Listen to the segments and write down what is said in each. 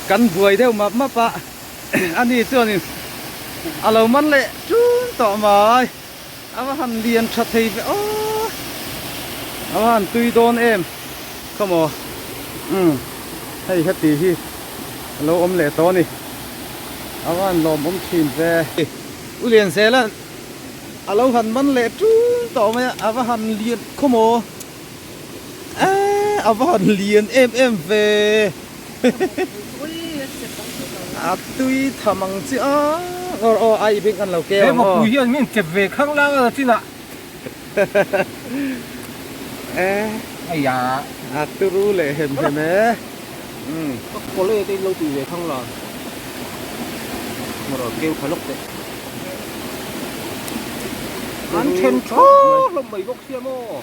Kan buai deuh map map a, ani chuanin a lo man leh ṭun tawh mai. A va han lian tha thei ve aw, a va han tui dawn em khaw maw umm hei heti hi a lo awm leh tawh a ni, a va han lawmawm thin ve. U Lianzela a lo han man leh ṭun tawh mai a, a va han lian khaw maw eee a va han lian em em ve a tui tham ang chi a aw aw a i beng an lo keu ang aw. He mapui hian min chep ve khang lang a chinah ee aiya a turu leh hem hem e umm ka kawle te in lo tui ve khang lang maw keu tha lawk teh an then tha hlawm mai bawk sia maw.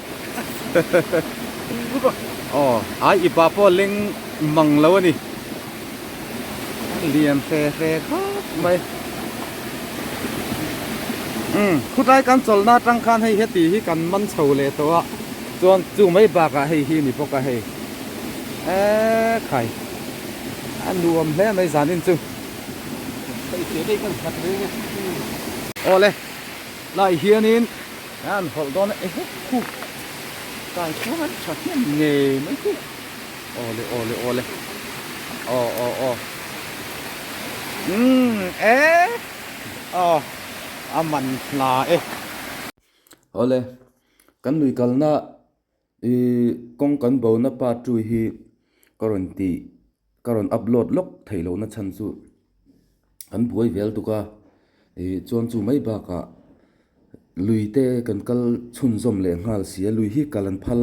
Aw, ai i pa pawh leng mang lo a ni. Lian hre hre khawp mai. Umm, khutlai kan chawlhna atang khan hei heti hi kan man chho leh tawh a, chuan chu mai bakah hei hi a ni bawk a hei. Eee khai, a nuam hle mai zanin chu. Awle, lai hianin. An hawlh dawn a ehe khu kai chuan an tha hnem ngei mai chu awle awle awle aw aw aw umm e aw a man hla e. Awle kan lui kalna ih kawng kan bo na part two hi ka rawn tih ka rawn upload lawk theih loh na chhan chu kan buai vel tuk a ih chuan chu mai bakah lui te kan kal chhunzawm leh nghal si a lui hi kal an phal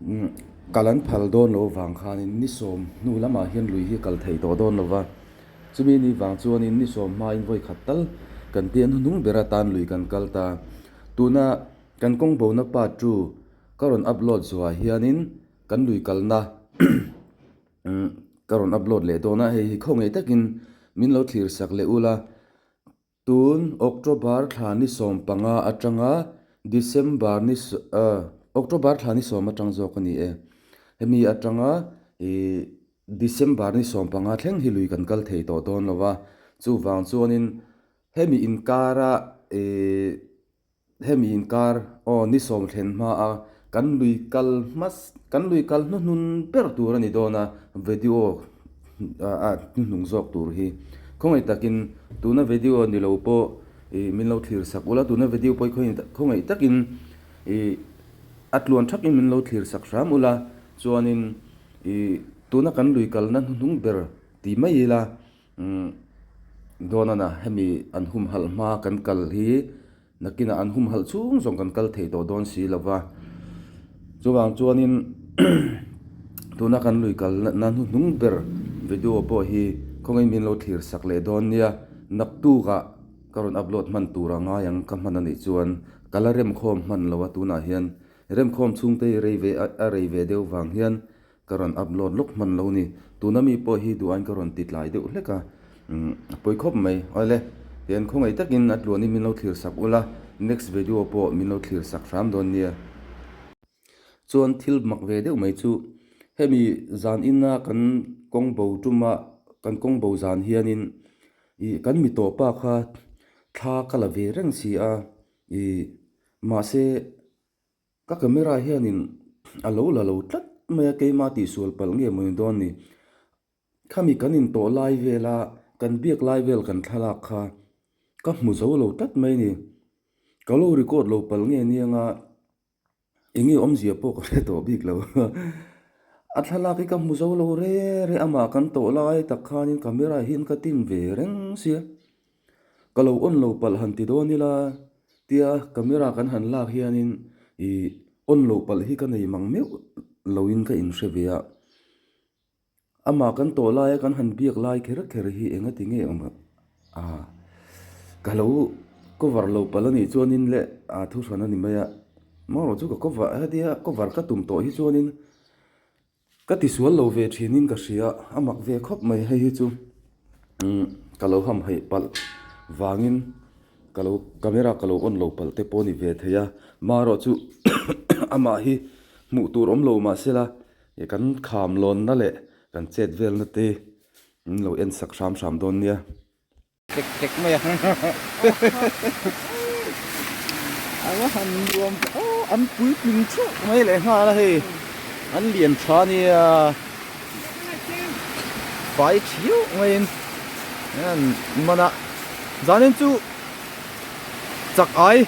umm kal an phal dawn loh avang khanin ni sawm hnu lamah hian lui hi kal thei tawh dawn lo va chumi ni vang chuanin ni sawm hmain vawi khat tal kan pian hnuhnung ber atan lui kan kal ta tuna kan kawng bona part two ka rawn upload zawhah hianin. Kan lui kalna ka rawn upload leh dawn a, hei hi khawngaih takin min lo thlir sak leh ula. Tun October thla ni 15 atanga December ni October thla ni 10 atang zawk a ni e. Hemi atanga ih December ni 15 thleng hi lui kan kal thei tawh dawn lo va, chuvang chuanin hemi inkara ih Hemi inkar aw ni 10 thlen hma a kan lui kal hmas kan lui kal hnuhnun ber tur a ni dawn a video a hnuhnung zawk tur hi khawngaih takin tuna video ni lo pawh ih min lo thlir sak ula tuna video pawh hi khawngaih takin ih a tluan thakin min lo thlir sak hram ula chuanin ih tuna kan lui kalna hnuhnung ber ti mai ila. Umm Dawnana hemi an humhalh hma kan kal hi nakinah an humhalh chhung zawng kan kal thei tawh dawn si lo va, chuvang chuanin tuna kan lui kalna hnuhnung ber video pawh hi khawngaih min lo thlir sak leh dawn nia, naktukah ka rawn upload hman tur a ngai ang ka hman anih chuan ka la remkhawm hman lo a tunah hian remkhawm chhungte hi rei ve a rei ve deuh vang hian Ka rawn upload lawk hman lo ni. Tuna mi pawh hi duh aiin ka rawn ti tlai deuh hlek a, a pawi khawp mai. Awle, tian khawngaih takin a tluanin min lo thlir sak ula, next video pawh min lo thlir sak hram dawn nia. Chuan thil mak ve deuh mai chu hemi zan ina kan kawng bo tuma kan kawng bo zan hianin ih kan mi tawh pa kha thla ka la ve reng si a, ih mahse Ka camera hianin a lo la lo tlat mai a, keimah tihsual palh nge maw ni dawn ni. Khami kan intawh lai vela kan biak lai vel kan thlalak kha ka hmu zo lo tlat mai ni. Ka lo record lo palh nge nianga eng nge awmzia pawh ka hre tawh bik lo. A thlalak hi ka hmu zo lo re re amah kan tawh lai tak khanin camera hian ka tin ve reng sia. Ka lo on lo palh han ti dawn ila tia camera kan han lak hianin ih on loh palh hi ka nei mang meuh loin ka inhre ve a. Amah kan tawh laia kan han biak lai kher kher hi enga ti nge awm a ka lo cover lo palh a nih chuanin le a thu hran a ni mai a marawh chu ka cover hetia cover ka tum tawh hi chuanin Ka tisual lo ve thinin ka hria, a mak ve khawp mai hei hi chu umm ka lo ham haih palh vangin ka lo camera ka lo on lo palh te pawh a ni ve thei a, marawh chu amah hi hmuh tur awm lo mahsela kan kham lawnna leh kan chet velna te. Min lo en sak hram hram dawn nia. Tek tek mai a. A va han nuam ta aw an puitling theuh mai leh nghal a hei an lian tha nia fai thiau maiin an man a zanin chu chak ai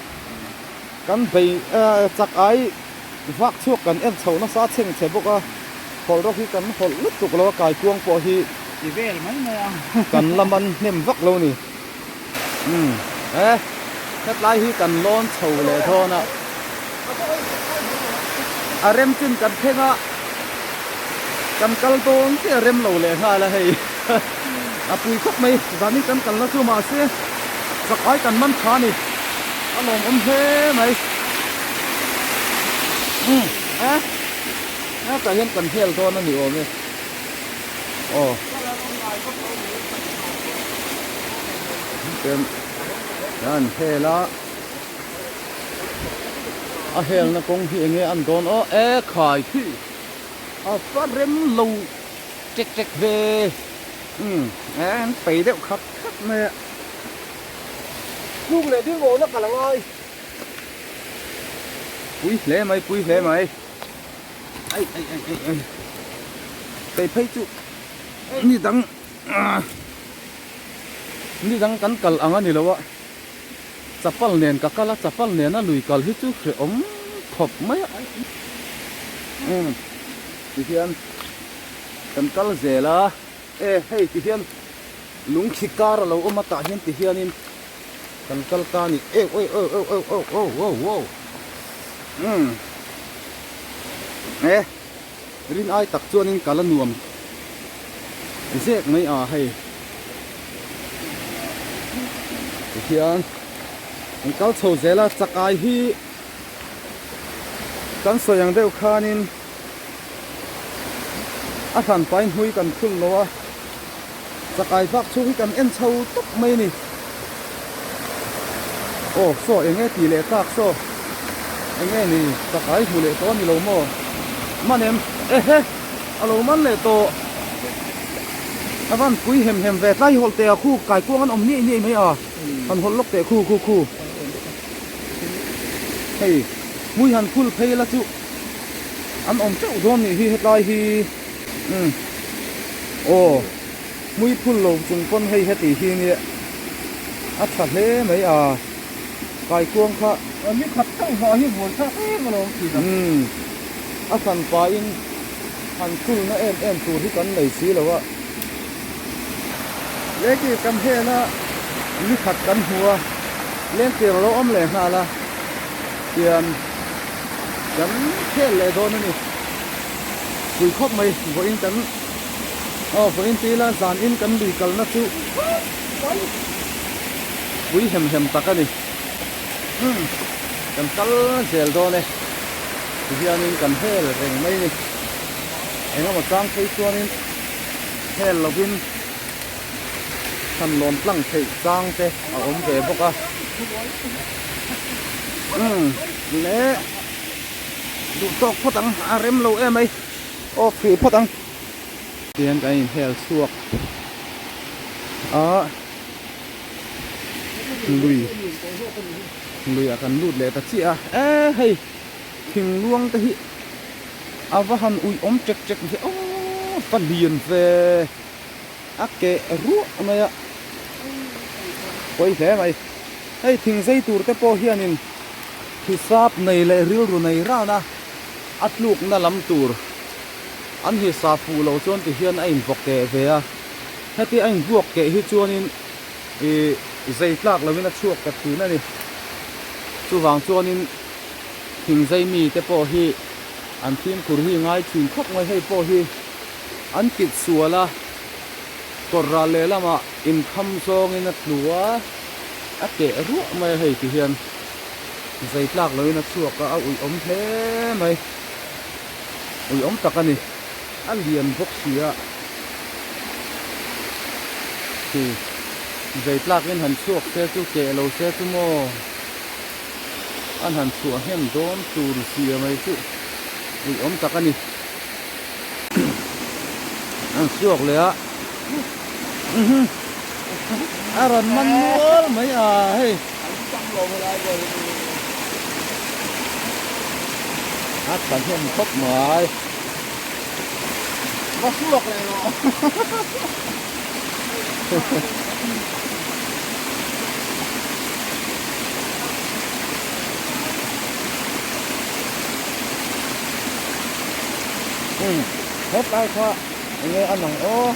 kan bei chak ai vak chhuak kan en chho nasa chheng chhe bawk a hawlh rawk hi kan hawlh lutuk lo a kaikuang pawh hi ti vel mai mai a kan la man hnem vak lo ni umm e hetlai hi kan lawn chho leh dawn a a rem chin kan thleng a kan kal dawn chiah a rem lo leh nghal a hei a pui khawp mai zanin kan kalna chu mahse chak ai kan man tha a ni. A lawmawm hle mai. Umm e hetah hian kan hel dawn a ni awm e. Aw. Chuan an hel a. A helna kawng hi enge an dawn aw e khai khi a va rem lo tek tek ve. Umm e an fei deuh khat khat mai a. Tluk leh ding awhna kal a ngai. Pui hle mai, pui hle mai. Ai ai ai ai ai. Kei phei chu ni dang ni dang kan kal ang a ni lo a. Chapal nen ka kal a, chapal nena lui kal hi chu hrehawm khawp mai a. Umm tihian kan kal zel a. E hei tihian lung khi kar a lo awm a tah hian ti hianin kan kal ta a ni eu eu eu eu eu eu eu eu eu umm e rin ai tak chuanin kal a nuam zek mai a hei tihian an kal chho zel a chakai hi kan sawi ang deuh khanin a hran pain hlui kan phul lo a chakai vak chhung hi kan en chho tawp mai a ni aw saw eng nge tih leh tak saw eng nge ni chakai hmu leh tawh a ni lo maw man em ehe a lo man leh tawh a van pui hem hem ve tlai hawlh teh a khu kaikuang an awm niaih niaih mai a han hawlh lawk teh khu khu khu hei hmui han phul phei la chu. An awm teuh dawn nih hi hetlai hi umm aw hmui phul lo chung pawn hei heti hi nia a tha hle mai a kaikuang kha ni khat chauh hma hi buai thlak em alawm thin a umm a hran pahin han phul na em em tur hi kan nei si lo a leki kan hnena ni khat kan hmu a lengtir a lo awm leh nghal a tian. Kan khel leh dawn a ni. Pui khawp mai vawiin kan aw vawiin ti ila zan in kan lui kalna chu pui hem hem tak a ni. Umm kan kal zel dawn e. Tihianin kan hel reng mai a ni. Engemaw chang phei chuanin hel lovin thlanlawn tlang theih chang te a awm ve bawk a. Umm le duh tawk phawt ang a rem lo em mai aw hrih phawt ang tihian kan inhel chhuak a lui lui ah kan lut leh ta chiah a e hei thing luang te hi a va han ui awm tek tek ve aw va lian ve a keh ruah mai a pawi hle mai. Hei thing zei tur te pawh hianin hisap nei leh rilru nei ran a, a tlukna lam tur an hisap fuh loh chuan ti hian a invuak keh ve a, heti a invuak keh hi chuanin ih zei tlak loin a chhuak ta thin a ni. Chuvang chuanin thing zei mi te pawh hi an fimkhur hi ngai thin khawp mai, hei pawh hi an kit sual a, kawr ral lehlamah inkham zawngin a tlu a. A keh ruah mai a hei ti hian zei tlak loin a chhuak a, a uih awm hle mai. Uih awm tak a ni. A lian bawk si a. Khi zei tlakin han chhuak se chu keh lo se chu maw an han chhuah hnem dawn tur zia mai chu uih awm tak a ni. An chhuak leh a. Mhm. A rawn man nual mai a hei. A tha hnem khawp mai. Va suak leh rawh. Umm hetlai kha enge a nang aw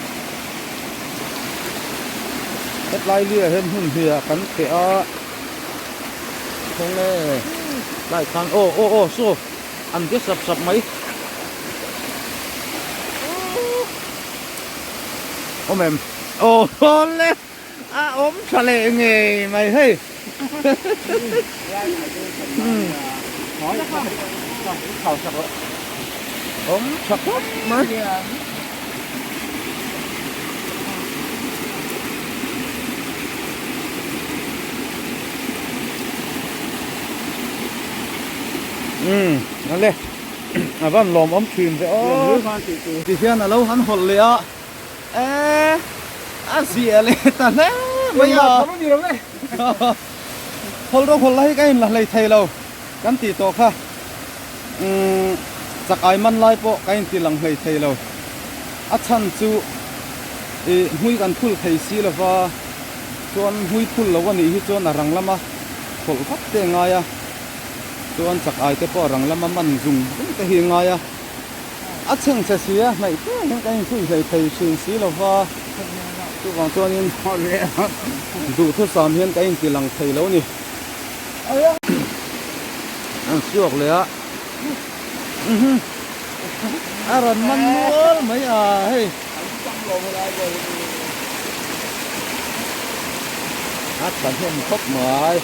hetlai liah hian hmun hnih ah kan theh a khawnge tlai khan aw aw aw saw an be sap sap mai awm em aw awle a awm tha leh ngei mai hei awm tha khawp mai. Umm ale a van lawm awm thin ve aw ti hian alo han hawlh leh a e a ziah leh ta hle mai a hawlh rawh hawlh la hi ka in la hlei thei lo kan tih tawh kha umm chakai man lai pawh ka in ti lang hlei thei lo a chhan chu ih hmui kan phul thei si lova chuan hmui phul lo a nih hi chuan a rang lama hawlh vak te a ngai a. Chuan chak ai te pawh rang lama man zung zung te hi a ngai a, a chheng che si a, hnaih fe hian kan inchhui hlei thei thin si lo va, chuvang chuanin duhthusam hian kan inti lang thei lo a ni. An suak leh a, a rawn man nual mai a hei. A thahnem khawp mai.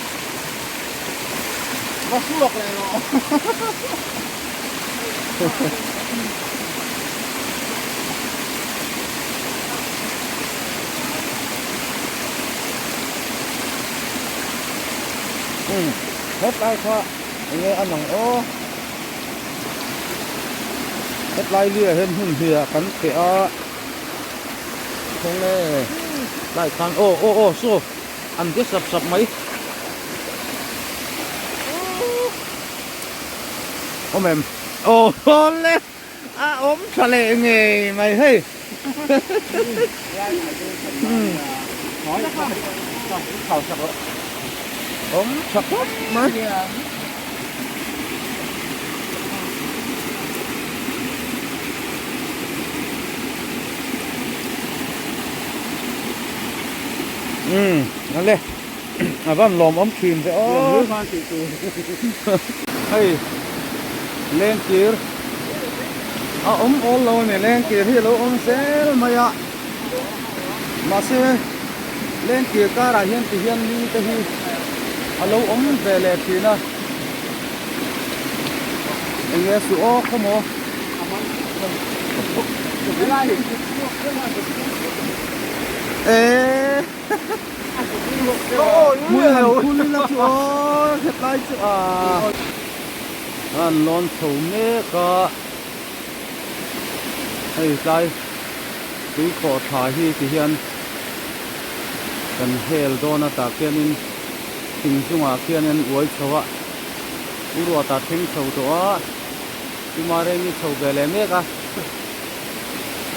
Va suak leh rawh. Umm hetlai kha enge a nang aw hetlai liah hian hmun hnih ah kan theh a khawnge tlai khan aw aw aw saw. An be sap sap mai. Awm em? Aw le! A awm tha leh ngei mai hei. Awm tha khawp mai. Umm ale a van lawm awm thin ve aw hei lengkir a awm awl lo ani lengkir hi alo awm zel mai a mahse lengkir karah hian ti hian mi te hi alo awm ve leh thin a enge suh aw khawmaw. Eee hmui han phul ila chu aw hetlai chu a an lawn chho mek a hei tlai tui khawh tha hi ti hian kan hel dawn a tah khianin thing chungah khian an uai chho a u ruatah thleng chho tawh a. Tuma reng i chho ve leh mek a,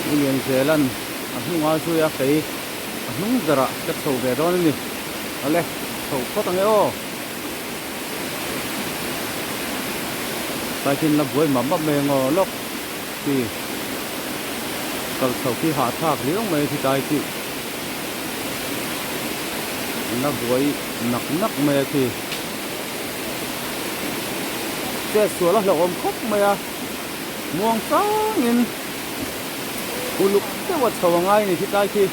U Lianzela'n a hnunga zui a kei a hnung berah ka chho ve dawn a ni. Awle, chho phawt ang e aw. Tlai khin la buai map map mai ang aw lawk khi kal chho khi hahthlak riau mai khi tlai khi la buai nak nak mai a khi. Chet sual a hlauhawm khawp mai a, muang changin uluk deuh a chho a ngai a ni khi tlai khi.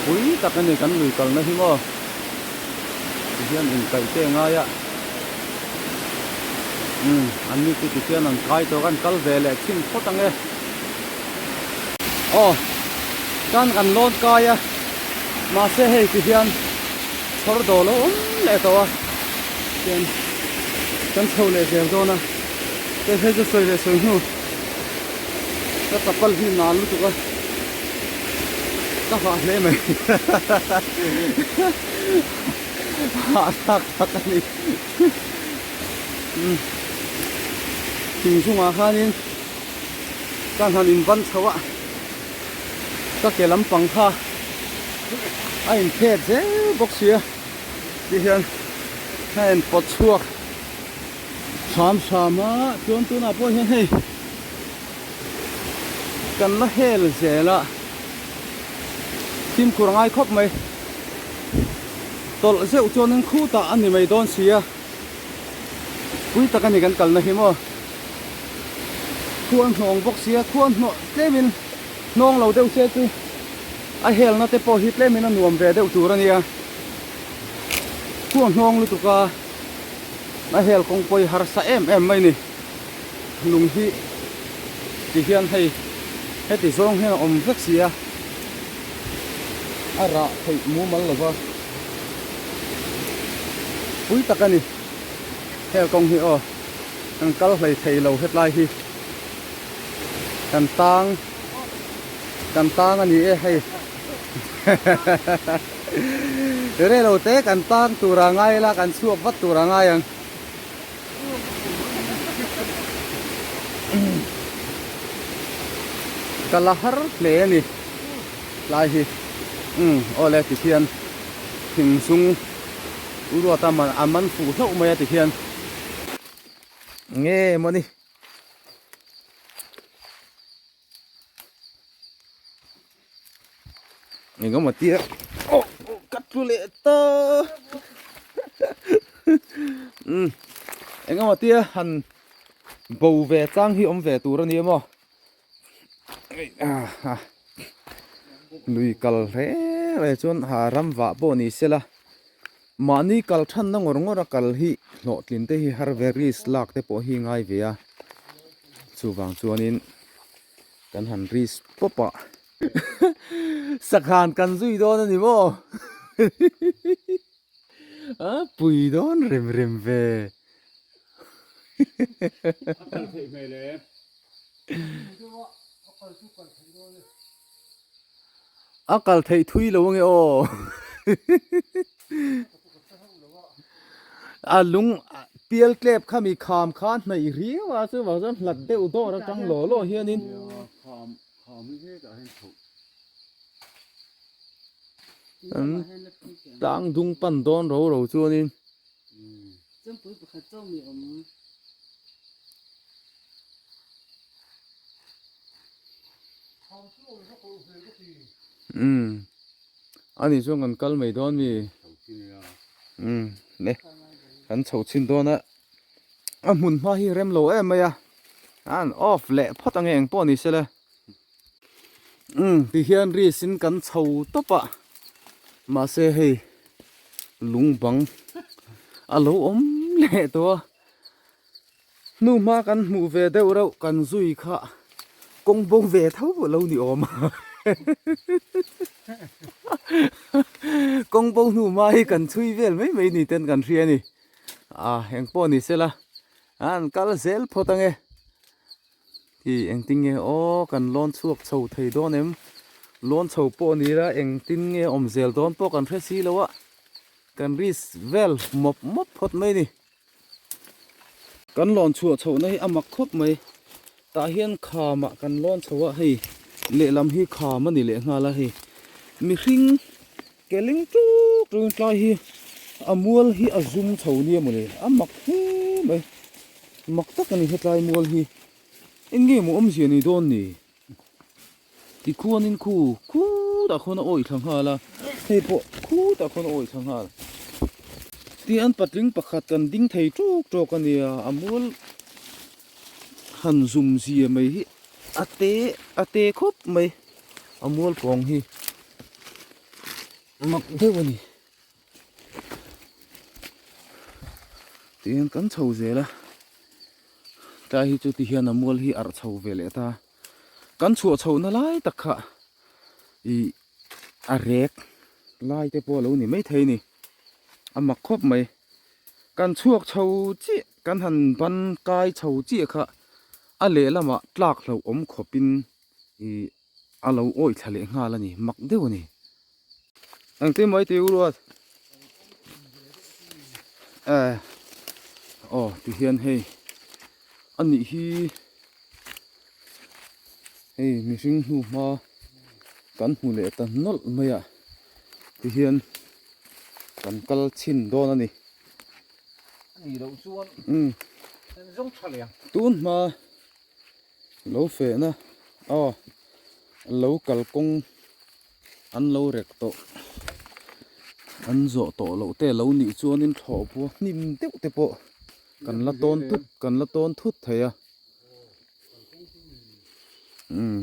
Pui tak a ni kan lui kalna hi maw. Tihian inkaih te a ngai a umm an ni chu tikhian an kai tawh an kal ve leh chhin phawt ang e aw chuan kan lawn kai a. Mahse hei ti hian chhawr dawl a awm leh tawh a, chuan kan chho leh zel dawn a, hei phei chu sawi leh sawi hnu ka chapal hi nal lutuk a, ka hah hle mai hahthlak tak a ni. Thing chungah khanin ka han inban chho a. Ka ke lampang kha a inphet zel bawk sia ti hian a en pawt chhuak hram hram a chuan tunah pawh hian hei kan la hel zel a fimkhur a ngai khawp mai tawlh zeuh chuanin khutah a ni mai dawn sia pui tak a ni kan kalna hi maw. Khuan hnawng bawk sia khuan hnawh tlemin hnawng lo deuh se chu a helna te pawh hi tlemin a nuam ve deuh tur a nia. Khuan hnawng lutuk a a hel kawng pawh hi harsa em em mai ni. Lung hi ti hian hei heti zawng hian a awm vek sia a rah theih mumal lova pui tak a ni hel kawng hi aw. Kan kal hlei thei lo hetlai hi kan tang kan tang a ni e hei relo te kan tang tur a ngai ila kan chhuak vat tur a ngai ang. Ka la har hle a ni tlai hi umm awle tikhian thing chung U Ruata a man fuh hlauh mai a tikhian. Nge maw ni? Eng emaw tia oh ka tlu leh ta umm eng emaw tia han bo ve chang hi awm ve tur a ni maw lui kal hle hle chuan ha ram vah pawh ni sela mahni kal thanna ngawr ngawr a kal hi hlawhtlin te hi har ve risk lak te pawh hi ngai ve a chuvang chuanin kan han risk pawp a sakhan kan zui dawn a ni maw a pui dawn rem rem ve. A kal theih thui lo ange aw a lung pial tlep kha mi kham kha hnaih riau a chuvang chuan hlat deuh dawr atang law law hianin an tlang dung pan dawn ro ro chuanin. Umm ani chuan kan kal mai dawn mi umm ne kan chho chhin dawn a a hmun hma hi rem lo em mai a an off leh phawt ange eng pawh ni sela umm ti hian risk in kan chho tawp a mahse hei lung bang a lo awm leh tawh a. Hnu hma kan hmuh ve deuh reuh kan zui kha kawng bo ve tho lo ni awm a kawng bo hnu hma hi kan chhui vel mai mai ni ten kan hria a ni a eng pawh ni sela an kal zel phawt ange hi engtin nge aw kan lawn chhuak chho thei dawn em lawn chho pawh ni ila engtin nge awm zel dawn pawh kan hre si lo a kan risk vel mawp mawp phawt mai a ni. Kan lawn chhuah chhohna hi a mak khawp mai. Tah hian khamah kan lawn chho a hei lehlam hi kham a ni leh nghal a hei. Mihring ke ling tuk tuk in tlai hi a mual hi a zum chho nia mawle a mak hle mai. Mak tak a ni hetlai mual hi. Eng nge maw awmzia ni dawn ni? Tikhuanin khu khutah khuan a awih thla nghal a, hei pawh khutah khuan a awih thla nghal. Tihian patling pakhat kan ding thei tawk tawk a nia, a mual han zum zia mai hi a te a te khawp mai, a mual kawng hi mak deuh a ni. Tihian kan chho zel a, tlai hi chu tihian a mual hi arh chho ve leh ta. Kan chhuah chhohna lai tak kha ih a rek lai te pawh a lo ni maithei a ni a mak khawp mai kan chhuak chho chiah kan han ban kai chho chiah kha a lehlamah tlak hlauh awm khawpin ih a lo awih thla leh nghal a ni mak deuh a ni. Engtin mai tih u ruat eh aw ti hian hei a nih hi hei mihring hnu hma kan hmu leh ta nawlh mai a ti hian kan kal chhin dawn a ni. Tun hma lo fehna aw lo kalkawng an lo rek tawh an zawh tawh loh te lo nih chuanin thlawh bua hnim deuh te pawh kan la tawn thut kan la tawn thut thei a umm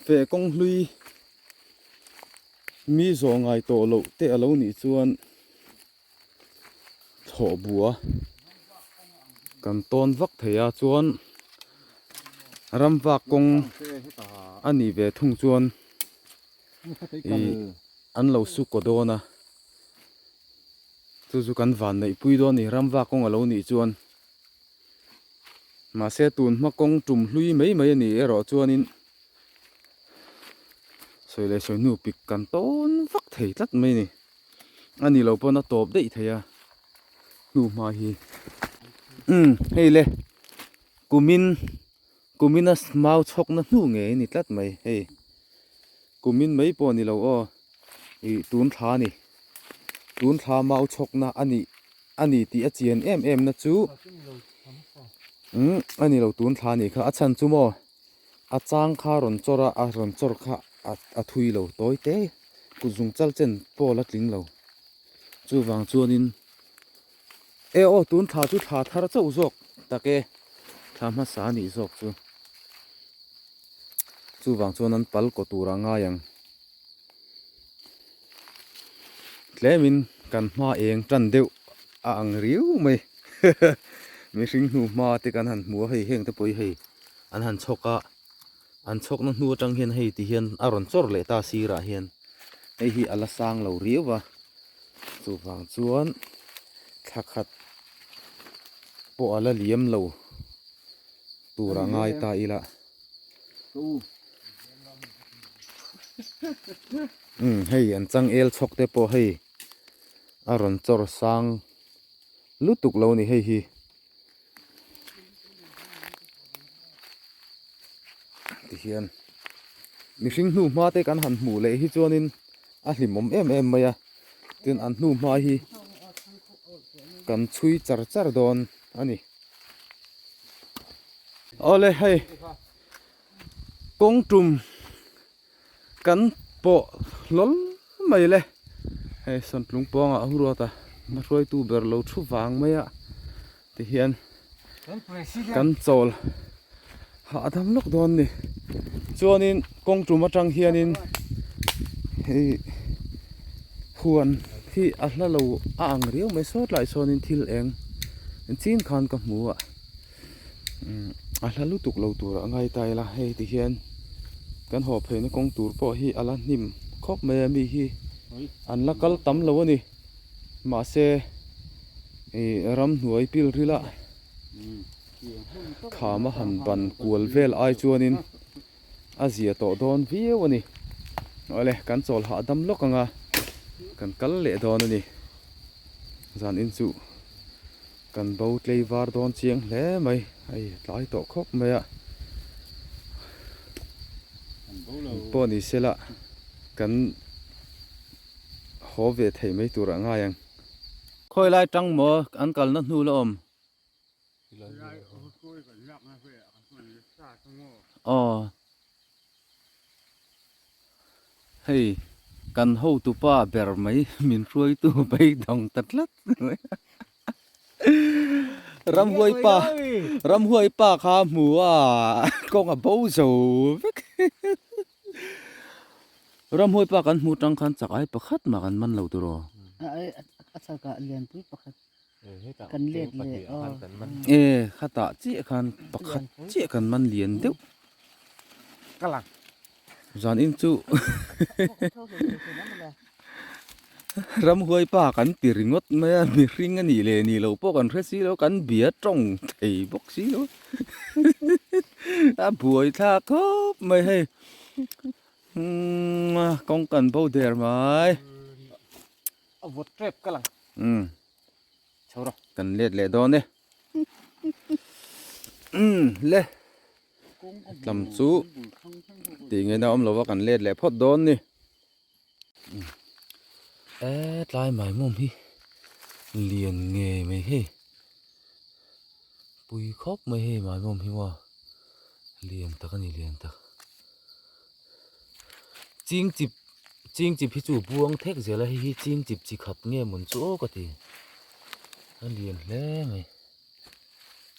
feh kawng hlui mi zawh ngai tawh loh te a lo nih chuan. Thlawh bua kan tawn vak thei a chuan ram vak kawng a nih ve thung chuan ih an lo su kaw dawn a chu chu kan van neih pui dawn a ni ram vak kawng a lo nih chuan mahse tun hma kawng tum hlui mai mai a nih erawh chuanin sawi leh sawi hnu pik kan tawn vak thei tlat mai a ni. A ni lo pawn a tawp daih thei a hnu hma hi umm hei le kumin kumina mau chhawk na hnu ngei a ni tlat mai hei kumin mai pawh a ni lo aw ih tun thla a ni tun thla mau chhawk na a nih a ni tih a chian em em na chu umm a ni lo tun thla a nih kha a chhan chu maw. A chang kha rawn chawr a, a rawn chawr kha a thui lo tawi te, kut zung chal chen pawh la tling lo. Chuvang chuanin e aw tun thla chu thla thar chauh zawk tak e, thla hmasa a nih zawk chu. Chuvang chuan an pal kaw tur a ngai ang. Tlemin kan hma eng tan deuh a ang riau mai. Mihring hnu hma te kan han hmu a hei heng te pawh hi hei. An han chhawk a, an chhawkna hnu atang hian hei ti hian a rawn chawr leh ta sirah hian hei hi a la sang lo riau va, chuvang chuan thla khat pawh a la liam lo tur a ngai ta ila. Umm hei an changel chhawk te pawh hei a rawn chawr sang lutuk lo a ni hei hi. Tihian mihring hnu hma te kan han hmuh leh hi chuanin a hlimawm em em mai a tin an hnu hma hi kan chhui char char dawn a ni. Awle hei kawng tum kan pawh hlawl mai le hei sawntlung pawngah huruata hmahruaitu ber lo thu vang mai a tihian kan chawl hahdam lawk dawn a ni chuanin kawng tum atang hianin hei huan hi a hla lo a ang riau mai sawt lai sawnin thil eng chin khan ka hmu a. A hla lutuk lo tur a ngai ta ila hei ti hian kan haw pheina kawng tur pawh hi a la hnim khawp mai a mi hi an la kal tam lo a ni mahse ih ramhnuai pil rila kham a han ban kual vel ai chuanin a zia tawh dawn viau a ni awle kan chawl hahdam lawk ang a kan kal leh dawn a ni zan in chu. Kan bo tlei var dawn chiang hle mai, hei a tlai tawh khawp mai a, pawh ni se la kan haw ve thei mai tur ah ngai ang. Khawi lai tang maw an kalna hnu la awm? Aw. Hei kan hotupa ber mai min hruaitu beidawng ta tlat mai. Ramhuai pa ramhuai pa kha hmu a kawng a bo zo vek. Ramhuai pa kan hmu tang khan chak ai pakhat mah kan man lo tur aw. A chakah lianpui pakhat kan let leh aw. E khatah chiah khan pakhat chiah kan man lian deuh. Zan in chu. Ramhuai pa kan ti ringawt mai a, mihring a nih leh nih loh pawh kan hre si lo, kan bia tawng thei bawk si lo. A buai thlak khawp mai hei. Umm kawng kan bo der mai. A vawt tep ka lang. Umm. Chho rawh. Kan let leh dawn e. Umm le. Tlam chu tih ngaihna awm lova kan let leh phawt dawn ni. E tlai mai mawm hi lian ngei mai hei pui khawp mai hei mai mawm hi maw lian tak a ni lian tak ching chip ching chip hi chu buang thek zel a hei hi ching chip chi khat nge mawn chu aw ka ti a lian hle mai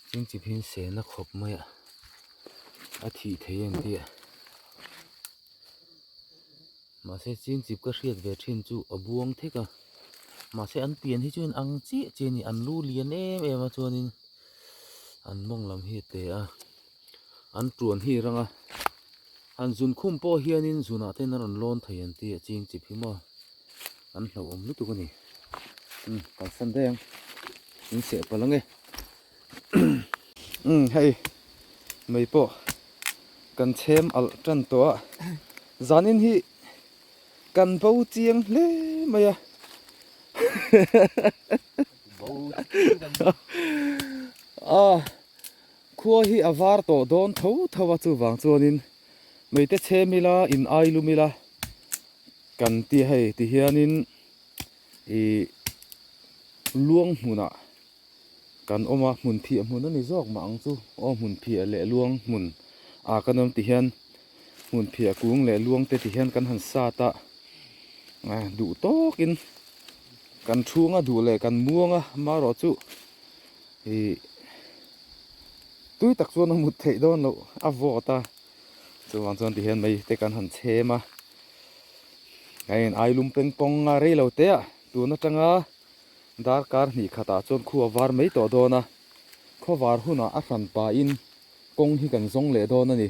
ching chip hi sehna khawp mai a a thih thei a ni tih. Mahse ching chip ka hriat ve thin chu a buang thek a, mahse an pian hi chuan ang chiah chiah a ni, an lu lian em em a chuanin an mawng lam hi a te a, an tuan hi a rang a, han zun khum pawh hianin zunah te hian a rawn lawn thei an ti a ching chip hi maw an hlauhawm lutuk a ni, umm kalsan daih ang in seh palh ange umm hei mai pawh. Kan chhem alh tan tawh a, zanin hi kan bo chiang hle mai a. A khua hi a var tawh dawn tho tho a chuvang chuanin meite chhem ila in ai lum ila kan ti hei tihianin ih luang hmunah Kan awm a, hmun phiah hmun a ni zawk mah ang chu. Aw hmun phiah leh luang hmun ah kan awm ti hian hmun phiah kung leh luang te ti hian kan han sat a, duh tawkin kan chhunga duh leh kan muang a, amaherawh chu ih tui tak chuan a mut theih dawn loh a vawt a, chuvang chuan ti hian mei te kan han chhem a, a in ai lum peng pawng a rei lo te ah tun atanga. Darkar hnih khatah chuan khu a var mai tawh dawn a, khawvar hunah a hran pahin kawng hi kan zawng leh dawn a ni.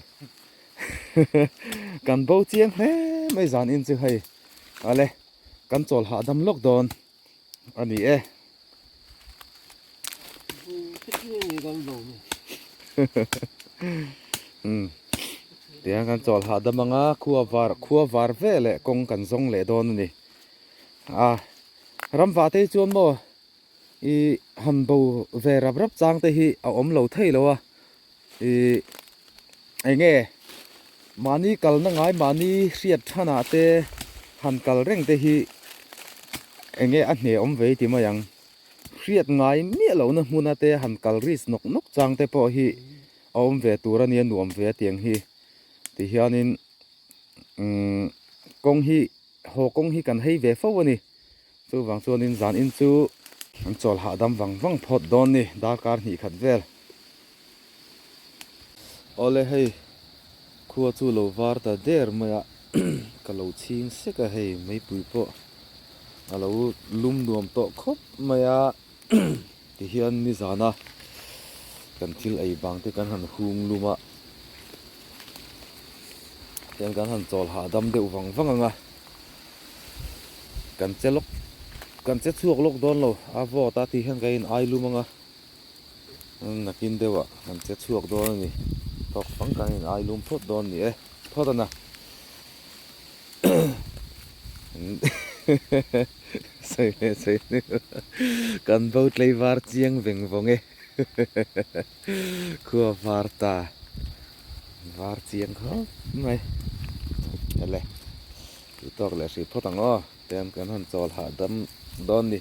Kan bo chiang hle mai zan in chu hei ale kan chawl hahdam lawk dawn a ni e. Umm tiang kan chawl hahdam anga khua var khua var veleh kawng kan zawng leh dawn a ni. A ramva te hi chuan maw ih han bo ve rap rap chang te hi a awm lo thei lo a ih eng nge mahni kalna ngai mahni hriat thanah te han kal reng te hi eng nge a hne awm ve ti mai ang hriat ngai miah lohna hmuna te han kal risk nawk nawk chang te pawh hi a awm ve tur a nia nuam ve a tiang hi ti hianin umm kawng hi. Haw kawng hi kan hei ve fo a ni. Chuvang chuanin zan in chu an chawl hahdam vang vang phawt dawn ni, darkar hnih khat vel. Awle hei, khua chu lo var ta der mai a, ka lo chhing sek a hei meipui pawh a lo lum nuam tawh khawp mai a, tihian nizana kan thil ei bang te kan han hung lum a, Tiang kan han chawl hahdam deuh vang vang ang a, kan che lawk kan che chhuak lawk dawn lo a vawt a tih hian ka in ai lum ang a, nakin deuh ah kan che chhuak dawn a ni, tawk fang kan in ai lum phawt dawn ni e phawt a na sawi leh sawi leh kan bo tlei var chiang veng vawng e. Khua var ta var chiang khawp mai ele tih tawk leh hrih phawt ang aw tian kan han chawl hahdam dawn ni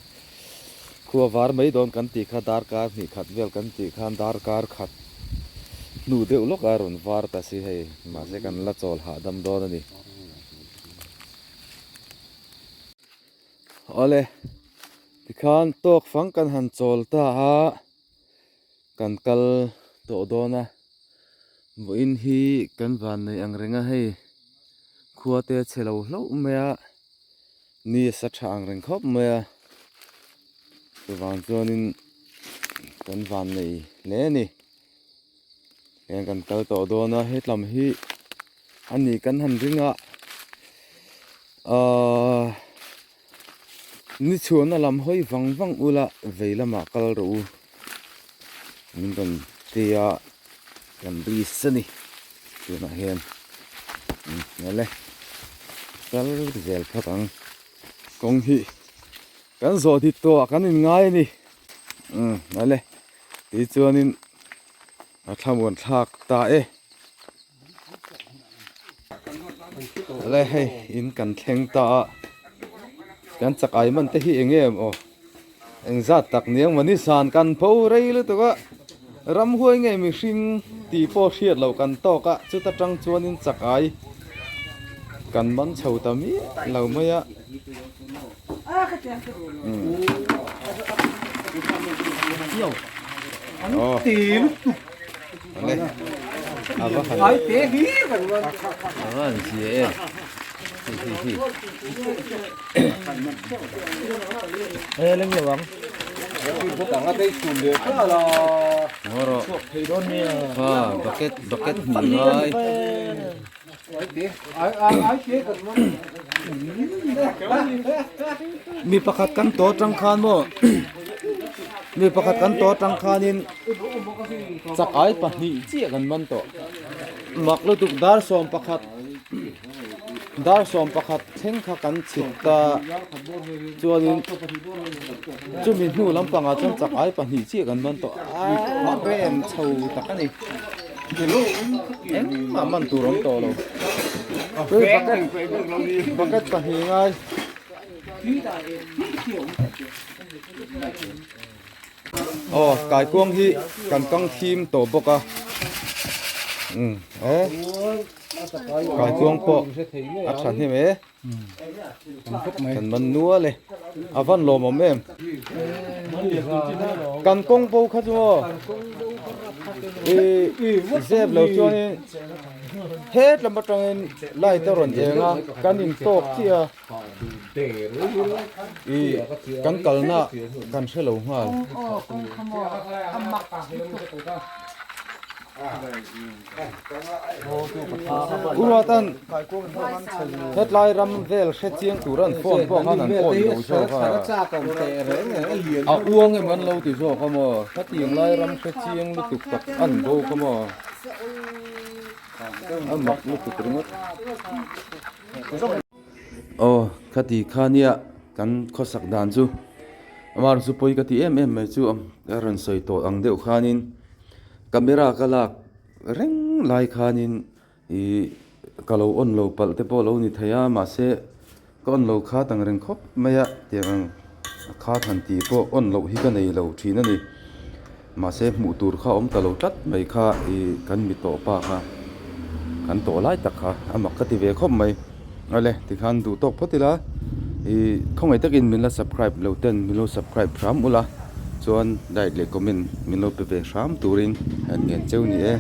khua var mai dawn kan tih kha darkar hnih khat vel kan tih khan darkar khat hnu deuh lawk a rawn var ta si hei mahse kan la chawl hahdam dawn a ni. Awle tikhan tawk fang kan han chawl ta a kan kal tawh dawn a vawiin hi kan van nei ang reng a hei khua te a chhe lo hlauh mai a ni a sa tha ang reng khawp mai a chuvang chuanin kan van nei hle a ni heng kan kal tawh dawn a hetlam hi a ni kan han ring a ahh. Ni chhuahna lam hawi vang vang ula vei lamah kal rawh u. Min rawn ti a, kan ris a ni tunah hian awle kal zel phawt ang. Kawng hi kan zawh dik tawh ah kan inngai a ni umm awle tichuanin a thlamuan thlak ta e. Awle hei in kan thleng ta a kan chak ai man te hi eng nge aw engzat tak niang maw nizan kan pho rei lutuk a ramhuai nge mihring tih pawh hriat loh kan tawk a chuta tang chuanin chak ai kan man chho ta miah lo mai a aw. Ava han zia em hi hi hi He leng lo ang. Ngaw rawh kha bucket bucket hnih ngai. Mi pakhat kan tawh atang khan maw mi pakhat kan tawh atang khanin chakai pahnih chiah kan man tawh mak lutuk dar 11 dar 11 thleng kha kan chhit ta chuanin chumi hnu lampangah chuan chakai pahnih chiah kan man tawh a rem chho tak a ni. Engmah man tur awm tawh lo. Tui bucket bucket pahnih ngai. Aw kaikuang hi kan kang thim tawh bawk a. Um e kaikuang pawh a tha hnem e. Kan man nual e. A van lawmawm em. Kan kawng bo kha chu aw. I zep lo chuanin het lam atangin light a rawn eng a kan in tawk chiah a. I kan kalna kan hre lo nghal. Uruatan hetlai ram vel hre chiang tur an phone pawh khan an awi lo zawk a, a uang em an lo ti zawk a maw, hetiang lai ram hre chiang lutuk tak an bo kha maw, a mak lutuk ringawt. Aw khati kha nia kan khawsak dan chu amar chu pawi ka ti em em mai chu ka rawn sawi tawh ang deuh khanin camera ka lak reng lai khanin ih ka lo on lo palh te pawh a lo ni thei a mahse ka on lo khat ang reng khawp mai a tiang ang a khat han tih pawh on loh hi ka nei lo thin a ni mahse hmuh tur kha a awm ta lo tlat mai kha ih kan mi tawh pa kha kan tawh lai tak kha a mak ka ti ve khawp mai awle tikhan duh tawk phawt ila ih khawngaih takin min la subscribe lo ten min lo subscribe hram ula chuan like leh comment min lo pe ve hram turin han ngen cheu ni e.